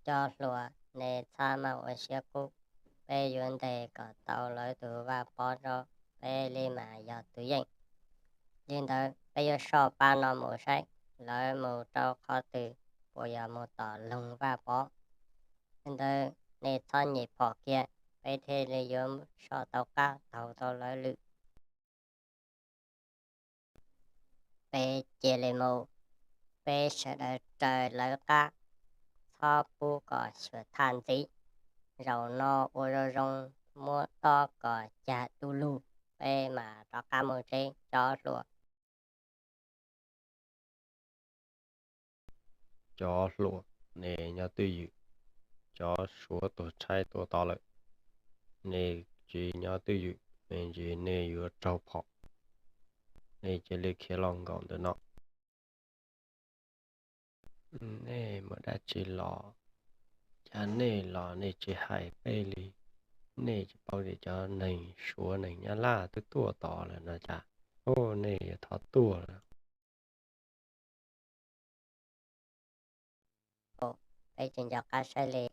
Cov hluas, nej txhob maj ua siab qub, peb yuav ntes kom tau lawv tus vaj pob tso, peb li mas yog tus yeej. Li ntawd peb yuav soj pab no mus saib lawv mus rau qhov twg, puas yog mus tom loog vaj pob. Li ntawd nej txhob nyem phom kiag, peb thiaj li yuav soj tau qab taug tau lawv lwm. Peb cia li mus, peb sawv daws raws lawv qab, txhob pub kom xyuas thaj ntxiv. Zaum no ua zoo zoo, muab dob kom cag du lug, peb mam rov qab mus tsev cov hluas. Cov hluas, nej nyob twj ywm, cov Suav tuag tshaib tuag to lawm, nej tsis nyob twj ywm me ntsis nej yuav raug phom. Nej cia li khiav los nkaum ntawm no. Nej mus dab tsi los? Cas nej los nej tsis hais peb li? Nej tsis paub tias cov neeg Suav neeg Nyab Laj twb tuaj tod lawm no cas? Ub, nej yuav thov tuaj lawm. Peb tsis nco qab saib li,